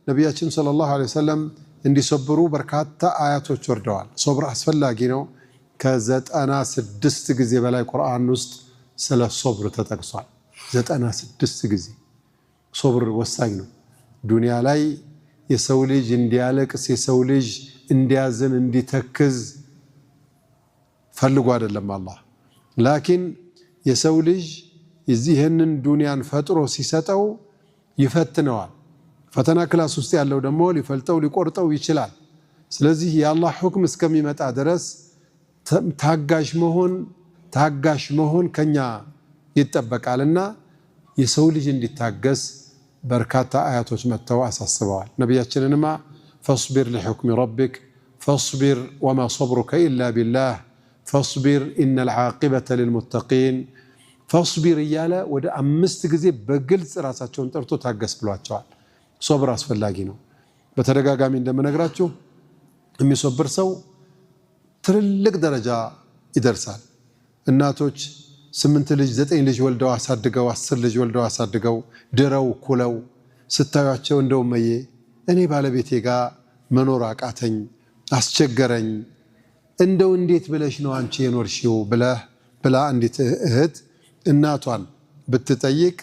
ነቢያችን صلى الله عليه وسلم እንዲሶብሩ በርካታ አያቶች ወርደዋል። ሶብር አስፈላጊ ነው። ከ96 ጊዜ በላይ ቁርአን ውስጥ ስለ ሶብር ተጠቅሷል። 96 ጊዜ። ሶብር ወሳኝ ነው። ዱንያ ላይ የሰው ልጅ እንዲያለቅስ፣ የሰው ልጅ እንዲያዝን፣ እንዲተክዝ ፈልጎ አይደለም አላህ። لكن የሰው ልጅ ይህንን ዱንያን ፈጥሮ ሲሰጠው ይፈትነዋል። ፈተና class ውስጥ ያለው ደግሞ ሊፈልጠው ሊቆርጠው ይችላል። ስለዚህ የአላህ ሁክም እስከሚመጣ ድረስ ታጋሽ መሆን ከኛ ይጠበቃልና የሰው ልጅ እንዲታገስ በርካታ አያቶች መጥተው አሳስበዋል። ነቢያችንንማ فاصبر لحكم ربك، فاصبر وما صبرك إلا بالله، فاصبر إن العاقبة للمتقين، فاصبر እያለ ወደ አምስት ጊዜ በግልጽ ራሳቸውን ጠርቶ ታገስ ብሏቸዋል። ሶብር አስፈላጊ ነው። በተደጋጋሚ እንደምነግራችሁ የሚሶብር ሰው ትልልቅ ደረጃ ይደርሳል። እናቶች ስምንት ልጅ፣ ዘጠኝ ልጅ ወልደው አሳድገው፣ 10 ልጅ ወልደው አሳድገው፣ ድረው ኩለው ስታዩቸው እንደው መዬ እኔ ባለቤቴ ጋር መኖር አቃተኝ፣ አስቸገረኝ፣ እንደው እንዴት ብለሽ ነው አንቺ የኖርሽው ብለህ ብላ አንዲት እህት እናቷን ብትጠይቅ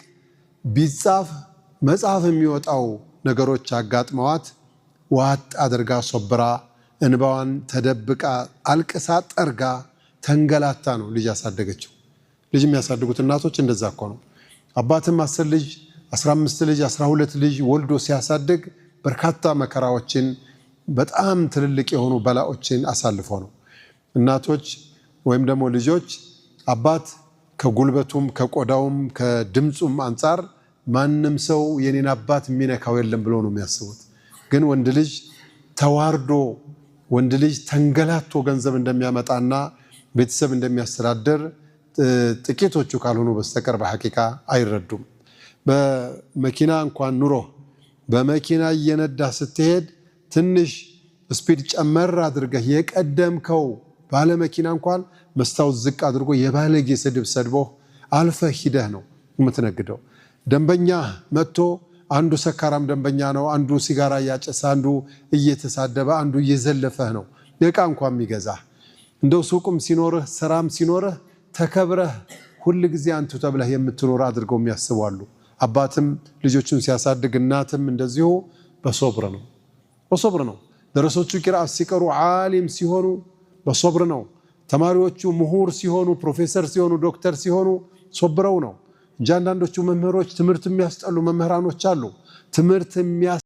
ቢጻፍ መጽሐፍ የሚወጣው ነገሮች አጋጥመዋት ዋጥ አድርጋ ሶብራ፣ እንባዋን ተደብቃ፣ አልቅሳ፣ ጠርጋ፣ ተንገላታ ነው ልጅ ያሳደገችው። ልጅ የሚያሳድጉት እናቶች እንደዛ እኮ ነው። አባትም 10 ልጅ፣ 15 ልጅ፣ 12 ልጅ ወልዶ ሲያሳድግ በርካታ መከራዎችን፣ በጣም ትልልቅ የሆኑ በላዎችን አሳልፎ ነው። እናቶች ወይም ደግሞ ልጆች አባት ከጉልበቱም ከቆዳውም ከድምፁም አንጻር ማንም ሰው የኔን አባት የሚነካው የለም ብሎ ነው የሚያስቡት። ግን ወንድ ልጅ ተዋርዶ፣ ወንድ ልጅ ተንገላቶ ገንዘብ እንደሚያመጣና ቤተሰብ እንደሚያስተዳድር ጥቂቶቹ ካልሆኑ በስተቀር በሐቂቃ አይረዱም። በመኪና እንኳን ኑሮ በመኪና እየነዳ ስትሄድ ትንሽ speed ጨመር አድርገህ የቀደምከው ባለመኪና እንኳን መስታወት ዝቅ አድርጎ የባለጌ ስድብ ሰድቦህ አልፈህ ሂደህ ነው የምትነግደው። ደንበኛ መጥቶ አንዱ ሰካራም ደንበኛ ነው፣ አንዱ ሲጋራ እያጨሰ፣ አንዱ እየተሳደበ፣ አንዱ እየዘለፈህ ነው እቃ እንኳን የሚገዛህ። እንደው ሱቁም ሲኖርህ ስራም ሲኖርህ ተከብረህ ሁል ጊዜ አንቱ ተብለህ የምትኖር አድርገው የሚያስቡ አሉ። አባትም ልጆቹን ሲያሳድግ እናትም እንደዚሁ በሶብር ነው፣ በሶብር ነው። ደረሶቹ ቂርአት ሲቀሩ ዓሊም ሲሆኑ በሶብር ነው። ተማሪዎቹ ምሁር ሲሆኑ፣ ፕሮፌሰር ሲሆኑ፣ ዶክተር ሲሆኑ ሶብረው ነው እንጂ አንዳንዶቹ መምህሮች ትምህርት የሚያስጠሉ መምህራኖች አሉ። ትምህርት የሚያስ